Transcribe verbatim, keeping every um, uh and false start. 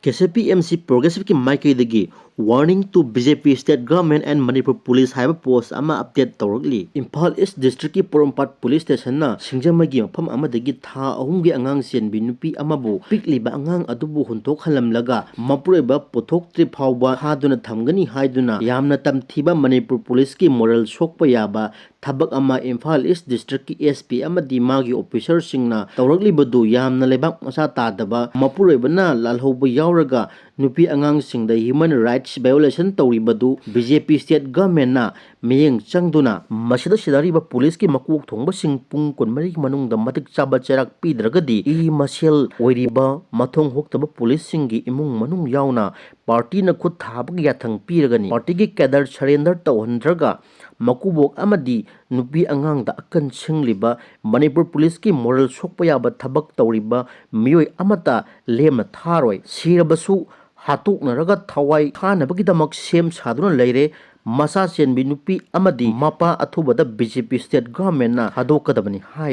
K C P M C ꯄ꯭ꯔꯣꯒ꯭ꯔꯦꯁꯤꯚꯀꯤ ꯃꯥꯏꯀꯩꯗꯒꯤ "Warning to B J P state government and Manipur police" ꯍꯥꯏꯕ ꯄꯣꯁ ꯑꯃ update ꯇꯧꯔꯛꯂꯤ꯫ Imphal ꯏꯁ ꯗꯤꯁꯇ꯭ꯔꯤꯛꯀꯤ ꯄꯣꯔꯣꯝꯄꯥꯠ police ꯁ꯭ꯇꯦꯁꯟꯅ ꯁꯤꯡꯖꯃꯩꯒꯤ ꯃꯐꯝ ꯑꯃꯗꯒꯤ ꯊꯥ ꯑꯍꯨꯝꯒꯤ ꯑꯉꯥꯡ ꯆꯦꯟꯕꯤ ꯅꯨꯄꯤ ꯑꯃꯕꯨ ꯄꯤꯛꯂꯤꯕ ꯑꯉꯥꯡ ꯑꯗꯨꯕꯨ ꯍꯨꯟꯗꯣꯛꯍꯜꯂꯝꯂꯒ ꯃꯄꯨꯔꯣꯏꯕ ꯄꯨꯊꯣꯛꯇ꯭ꯔꯤ ꯐꯥꯎꯕ ꯐꯥꯗꯨꯅ ꯊꯝꯒꯅꯤ ꯍꯥꯏꯗꯨꯅ ꯌꯥꯝꯅ ꯇꯝꯊꯤꯕ ꯃꯅꯤꯄꯨꯔ ꯄꯨꯂꯤꯁꯀꯤ ꯃꯣꯔꯦꯜ ꯁꯣꯛꯄ ꯌꯥꯕ ꯊꯕꯛ ꯑꯃ ꯏꯝꯐꯥꯜ ꯏꯁ ꯗꯤꯁꯇ꯭ꯔꯤꯛꯀꯤ ꯑꯦꯁ ꯄꯤ ꯑꯃꯗꯤ ꯃꯥꯒꯤ ꯑꯣꯐꯤꯁꯔꯁꯤꯡꯅ ꯇꯧꯔꯛꯂꯤꯕꯗꯨ ꯌꯥꯝꯅ ꯂꯩꯕꯥꯛ ꯃꯆꯥ ꯇꯥꯗꯕ, ꯃꯄꯨꯔꯣꯏꯕꯅ ꯂꯥꯜꯍꯧꯕ ꯌꯥꯎꯔꯒ ꯅꯨꯄꯤ ꯑꯉꯥꯡꯁꯤꯡꯗ ꯍ꯭ꯌꯨꯃꯦꯟ ꯔꯥꯏꯠꯁ ꯚꯥꯏꯑꯣꯂꯦꯁꯟ ꯇꯧꯔꯤꯕꯗꯨ ꯕꯤ ꯖꯦ ꯄꯤ ꯁ꯭ꯇꯦꯠ ꯒꯚꯔꯟꯃꯦꯟꯅ ꯃꯤꯠꯌꯦꯡ ꯆꯪꯗꯨꯅ ꯃꯁꯤꯗ ꯁꯤꯗꯥꯔꯤꯕ ꯄꯨꯂꯤꯁꯀꯤ ꯃꯀꯣꯛ ꯊꯣꯡꯕꯁꯤꯡ ꯄꯨꯡ ꯀꯨꯟꯃꯔꯤ ꯃꯅꯨꯡꯗ ꯃꯇꯤꯛ ꯆꯥꯕ ꯆꯩꯔꯥꯛ ꯄꯤꯗ꯭ꯔꯒꯗꯤ ꯏ ꯃꯁꯦꯜ ꯑꯣꯏꯔꯤꯕ ꯃꯊꯣꯡ ꯍꯣꯛꯇꯕ ꯄꯨꯂꯤꯁꯁꯤꯡꯒꯤ ꯏꯃꯨꯡ ꯃꯅꯨꯡ ꯌꯥꯎꯅ ꯄꯥꯔꯇꯤꯅ ꯈꯨꯠ ꯊꯥꯕꯒꯤ ꯌꯥꯊꯪ ꯄꯤꯔꯒꯅꯤ꯫ ꯄꯥꯔꯇꯤꯒꯤ ꯀꯦꯗꯔ ꯁꯔꯦꯟꯗꯔ ꯇꯧꯍꯟꯗ꯭ꯔꯒ ꯃꯀꯨꯕꯣꯛ ꯑꯃꯗꯤ ꯅꯨꯄꯤ ꯑꯉꯥꯡꯗ ꯑꯀꯟ ꯁꯤꯡꯂꯤꯕ ꯃꯅꯤꯄꯨꯔ ꯄꯨꯂꯤꯁꯀꯤ ꯃꯣꯔꯦꯜ ꯁꯣꯛꯄ ꯌꯥꯕ ꯊꯕꯛ ꯇꯧꯔꯤꯕ ꯃꯤꯑꯣꯏ ꯑꯃꯠꯇ ꯂꯦꯝꯅ ꯊꯥꯔꯣꯏ꯫ ꯁꯤꯔꯕꯁꯨ ꯍꯥꯠꯇꯣꯛꯅꯔꯒ ꯊꯋꯥꯏ ꯊꯥꯅꯕꯒꯤꯗꯃꯛ ꯁꯦꯝ ꯁꯥꯗꯨꯅ ꯂꯩꯔꯦ꯫ ꯃꯆꯥ ꯆꯦꯟꯕꯤ ꯅꯨꯄꯤ ꯑꯃꯗꯤ ꯃꯄꯥ ꯑꯊꯨꯕꯗ ꯕꯤ ꯖꯦ ꯄꯤ ꯁ꯭ꯇꯦꯠ ꯒꯚꯔꯟꯃꯦꯟꯅ ꯊꯥꯗꯣꯛꯀꯗꯕꯅꯤ ꯍꯥꯏ꯫